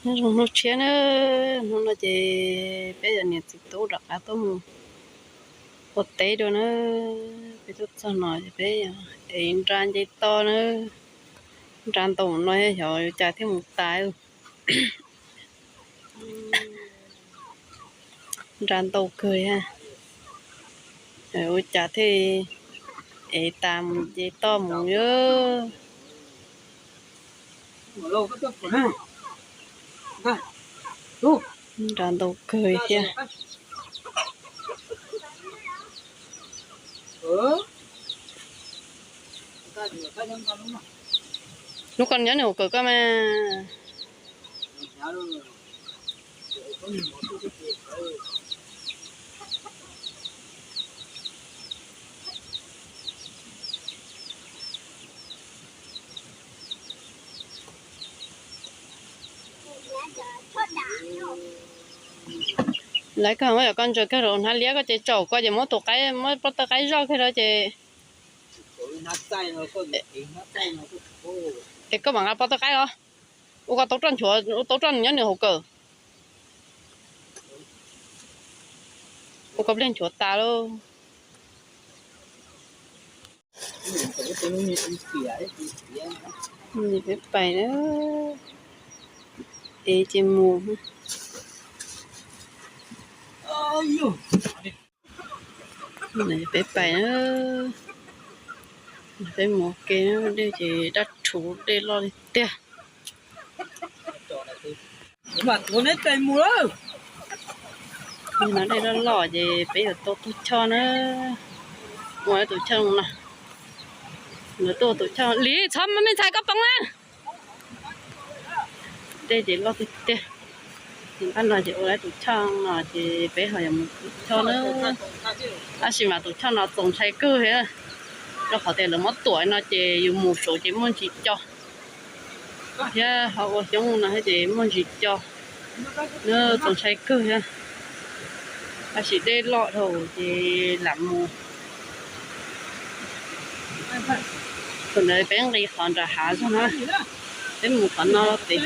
Nyob zoo hnub tshiab na, hnub no ces peb yog niam txiv tub rov qab tuaj mus ua teb dua na. Peb tuaj txog no ces peb ev nra nce toj na, nra ntau no xyov yuav cas thiaj mus tas. Nra ntau kawg thiab, ua cas thiaj ev tas mus nce toj mus. Nra ntau kawg thiab. Hnub koj nyob nws hauv kawm koj mas. Lawv kawg yog koj ntsaws kawg rau hnab liab koj ces tsaum koj ces muab tus qaib, muab pob tawb qaib zoj kawg rau ces. Es koj mam nqa pob tawb qaib os. Ua koj tau roj nchuav, ua tau roj nyob nws hauv kawm. Ua koj pliag nchuav tas lauj. Peb pais na, ev ces mus. Peb pais na, peb mus ua ke, dej ces daj rhuv, dej loj li tiag. Mas tuav neb tes mus lawm. No dej loj loj ces peb yuav tau tus choj na. Ua tus choj no, lawv tuaj tus choj li txhob me ntxhais koj poob na. Dej ces loj tiag tiag. Nqaj no ces ua lawv tus choj no ces peb ho yuav mus tus choj na. Tab sis mas tus choj no txaus ntshai kawg thiab, rau qhov tias lawv muab tuam no ces yus mus saud ces muaj ntsis co thiab ho ua xyoob no thiab ces muaj ntsis co, txaus ntshai kawg thiab. Tab sis dej loj dhau ces lam mus. Thaum ntawd peb nqis qhov nram hav zog na, peb mus qhov no los pem.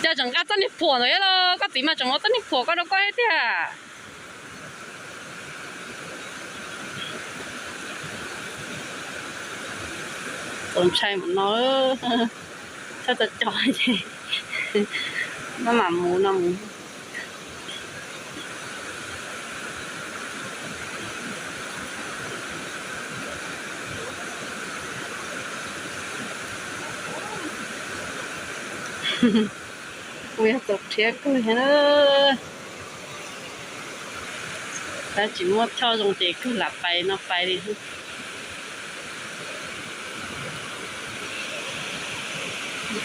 Cas tseem nqa txoj niag phuam ntawd los koj txiv mas tseem muab txoj niag phuam koj rau koj thiab tiag. Txaus ntshai mus no, txhob txo co ces maj mam mus no mus. Kuj yog txaus rhiab kawg thiab na. Tab tsis muaj choj zoo ces kawg lam pais no pais li.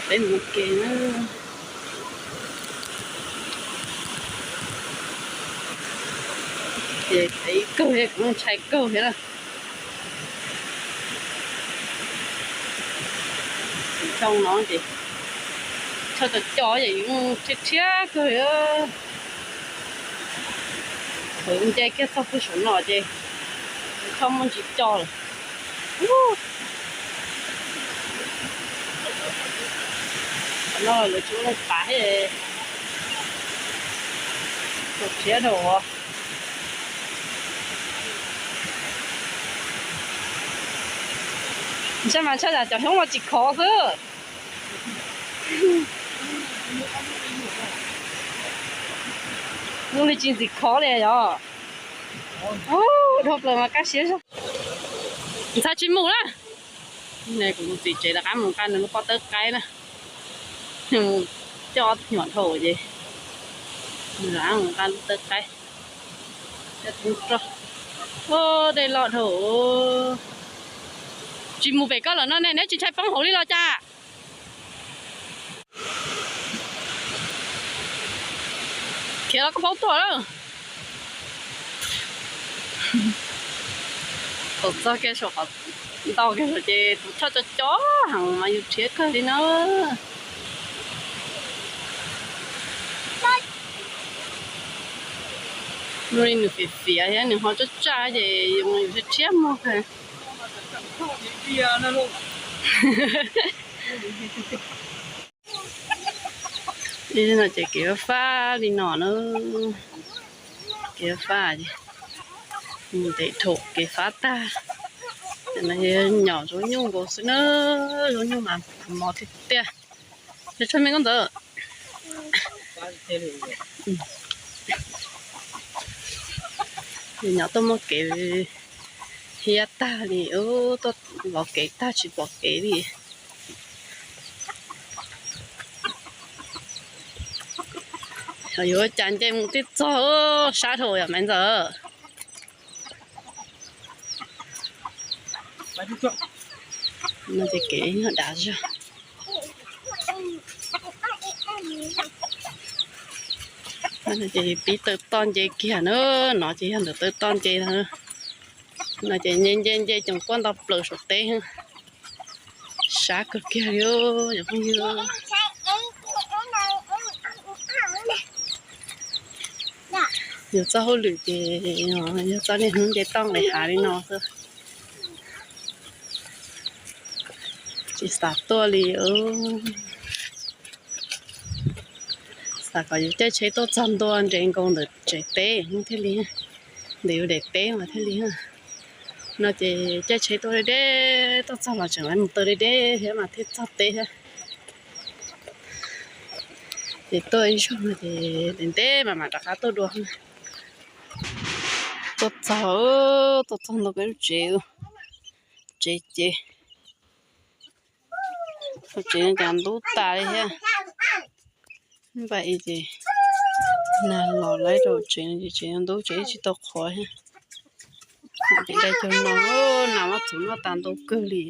Peb mus ke na. Ces peb kawg thiab, kuv ntshai kawg thiab na. Tus choj no ces choj co co ces rhiab rhiab kawg li. Thaum nce kiag txog pem saum no ces tus choj muaj ntsis co lawm. Qhov no lawv tsis ua laj pav thiab, txaus rhiab dhau. Ntshe mas ntshai tsam cov xyoob los tsis khov xwb. Zoo li tsis ntxim khov li yog. Dhau plaws mas kaj siab zog. Ntxhais tsis mus na. Kuv tus txiv tsev rov qab mus nqa nws lub pob tawb qaib na. Coj nyuam dhau ces rov qab mus nqa lub tawb qaib. Dej loj dhau. Tsis mus pem koj lawm no ne, neb tsis ntshai poob hauv li los cas? Khiav los koj paub tuaj lawm. Thaum txog kiag saum qhov ntau kiag saum ces tus choj co co heev mas yus rhiab kawg li na. Zoo li nws fiav fiav thiab nws ho tsaj tsaj ces yus rhiab rhiab muag kawg. No ces kev fab li no na, kev fab ces mus ntev dhau kev fab tag. Nyom zaub nyuj nkaus xwb na, zaub nyuj mas mos tiag tiag. Yog tshuaj me koj ntxawm, nyom tuaj muaj kev hiab tag li, tuaj vov kev tag tsis pom kev li. Yuav ua cas nce mus twb txog, sab dhau yom Maiv Ntxawm. No ces kev yog dav zog. Ces pib taw toj nce kiag na, no ces yog ntawm taw toj nce no. No ces nce nce nce coom kuaj nto plaws saum teb. Sab kawg kiag li cov phooj ywg. Yus txoj hauj lwm ces yog txoj niaj hnub nce toj nqis hav li no xwb. Tsis xav tuaj li. Xav kom yus caij tsheb tuaj txog ntua nres nkaus ntawm tsev teb thiaj li, ntawm yus daim teb mas thiaj li. No ces caij tsheb tuaj deb deb, tuaj txog los tseem lawv mus taw deb deb thiab mas thiaj txog teb thiab. Ces tuaj ib zaug no ces ntev ntev mas mam rov qab tuaj dua. Tuaj txog, tuaj txog ntua peb lub tsev, tsev ces, tsev no cas ntub tas li thiab. Npaj ces nag los lawm rau tsev no ces tsev ntub tsev tsis tau qhuav thiab. Ces dai cag no, nag muab txhuv noj tas ntau kawg li.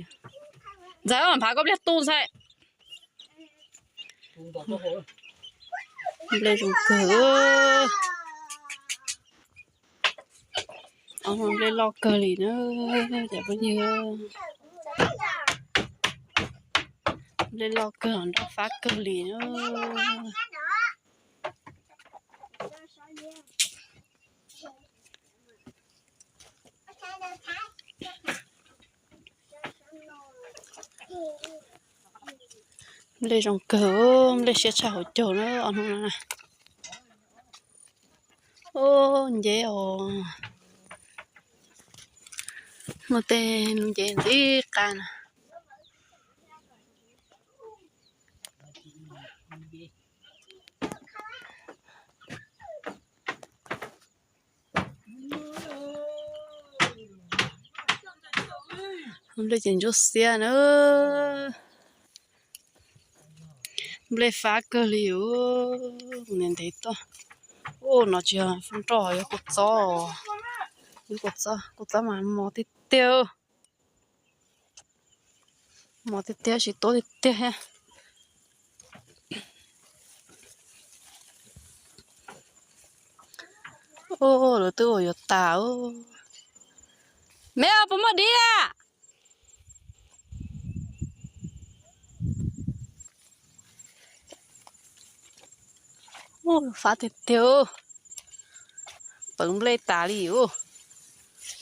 Ntxawm, phav koj pliag tu ntxhais. Nplej zoo kawg. Nplej loj kawg li na, cov phooj ywg. Nplej loj kawg, nroj fab kawg li na. Nplej zoo kawg, nplej siab tshaj hauv caug na ob hnub no. Ub, nceb os. Muaj tej lub nceb ntxim qab na. Nplej ces ntsuab xiab na. Nplej fab kawg li os, ntev ntev tuaj. Ub, no tsis yog nroj, yog kua txob. Yog kua txob, kua txob mas mos tiag tiag. Mos tiag tiag, tsis tuab tiag tiag thiab. Ub, lawv twb ua yuav tas. Me, puas muaj dib a? Ub, fab tiag tiag. Pawv nplej tas li os.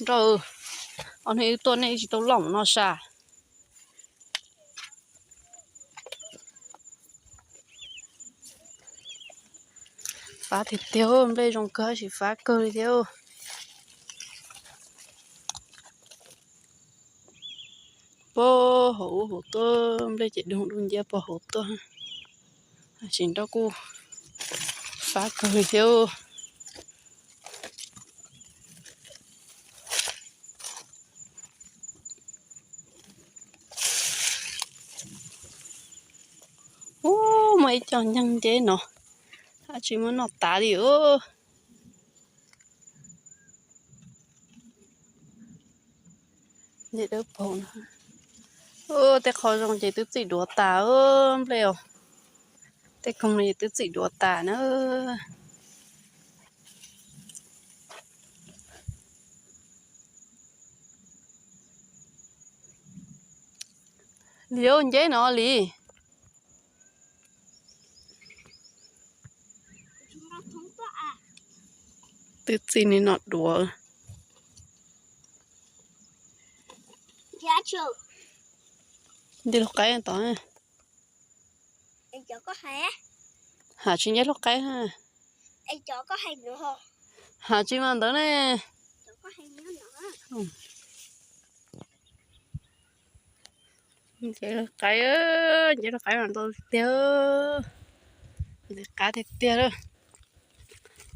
Nroj, ob hnub wb tuaj nej tsis tau loj mus no sas. Fab tiag tiag, nplej zoo kawg tab sis fab kawg li thiab. Puag hauv ub hauv tuaj, nplej ces dub dub nciab puag hauv tuaj. Tab sis nroj kuj fab kawg li thiab. Ub, muaj ib co nceeg nceb no, tab sis muab noj tas li os. Ub, tej qho zoo ces twb txim duav tas os nplej os. Tej koog no ces twb txim duav tas na. Li nceb no li. Twb txij li no duav. Nce lub qaib tod. Has tsis nce lub qaib. Has tsis mas ntawd ne. Nce lub qaib, nce lub qaib mas ntau tiag, ntxim qab tiag tiag lawm.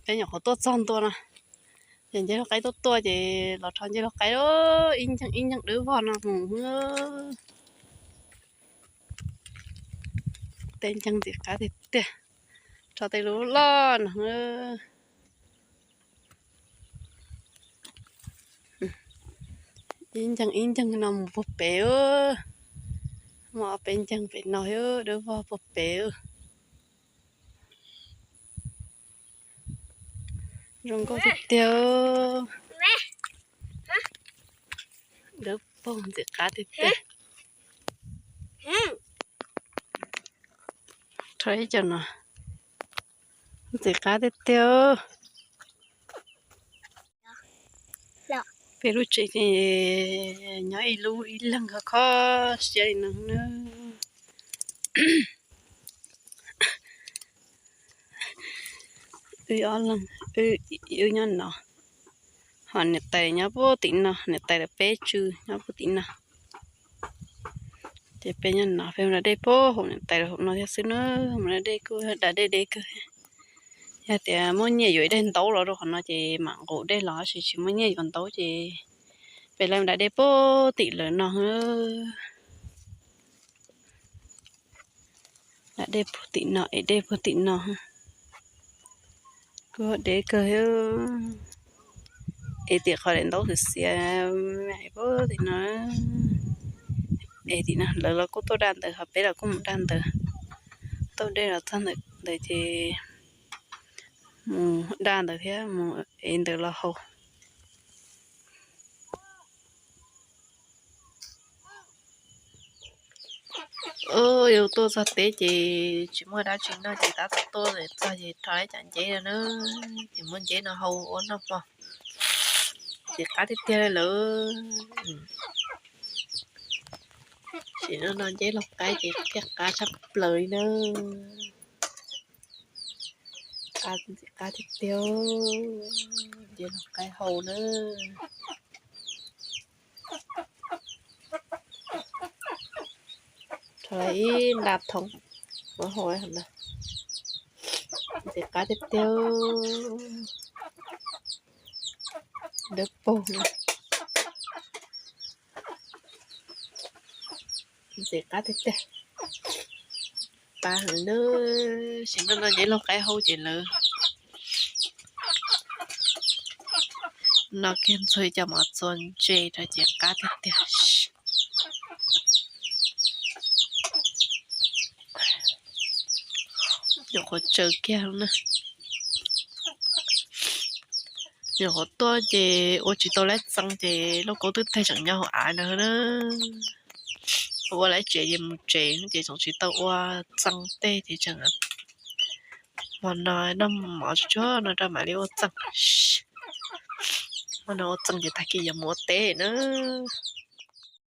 Peb nyuam qhuav tuaj txog ntua no, ces nce lub qaib tuaj tuaj ces los rho nce lub qaib ib nceeg ib nceeg dawb vog no mus. Tej nceeg ntxim qab tiag tiag, rho tej lub loj no. Ib nceeg ib nceeg no mus puag pem. Muaj ob peb nceeg pem no dawb vog puag pem. Zoo nkauj tiag tiag. Dawb paug ntxim qab tiag tiag. Rho ib co no. Ntxim qab tiag tiag. Peb lub tsev ces nyob ib lub ib leeg kho kho siab li no na. Wb ob leeg, wb nyob no, ho niam tais nyob puag tim no, niam tais lawv peb tsw nyob puag tim no. Ces peb nyob no, peb mus da dej puag hauv niam tais lawv hauv no thiab xwb na. Mus da dej kuj da dej deb kawg. Yog tias muaj nyiaj yuav ib daim ntaub los rau qhov no ces mam nqus dej los, tab sis tsis muaj nyiaj yuav ntaub ces peb lawv mus da dej puag tim lawv no. Da dej puag tim no, ev dej puag tim no. Kuj deb kawg, ev tim qhov daim ntaub xiav xiav puag tim no. Ev tim no, lawv los kuj tuaj da ntawd, ho peb los kuj mus da ntawd. Tau dej los txog ntawd ces mus da ntawd thiab mus ev ntawd los haus. Yus tuaj txog teb ces tsis muaj dab tsi noj ces tab tom tuaj txog ces rho tau cov nceb no na, ces muab nceb no hau ua noj hmo. Ces qab tiag tiag li lawm. Sim no no nceb laug qaib ces thiaj qab tshaj plaws li na. Qab tiag tiag, nceb laug qaib hau na. Rho ib nta thoob, muab hau no. Ntxim qab tiag tiag, dawb paug. Ntxim qab tiag tiag. Qab heev na, sim no no nceb laug qaib hau ces lawv no kiag ntxuag cov mov txuas ntse rau ces qab tiag tiag. Nyuam qhuav tsaws kiag na. Nyuam qhuav tuaj ces ua tsis tau lab txee ces lauj kaub twb tag tseem nyob hauv av ntawd na. Ua lab tsev ces mus tsev ces tseem tsis tau ua txee tej ces tseem hmo no noj mov tsuag tsuag no rau mam li ua txee. Hmo no ua txee ces tag kis yuav mus ua teb na.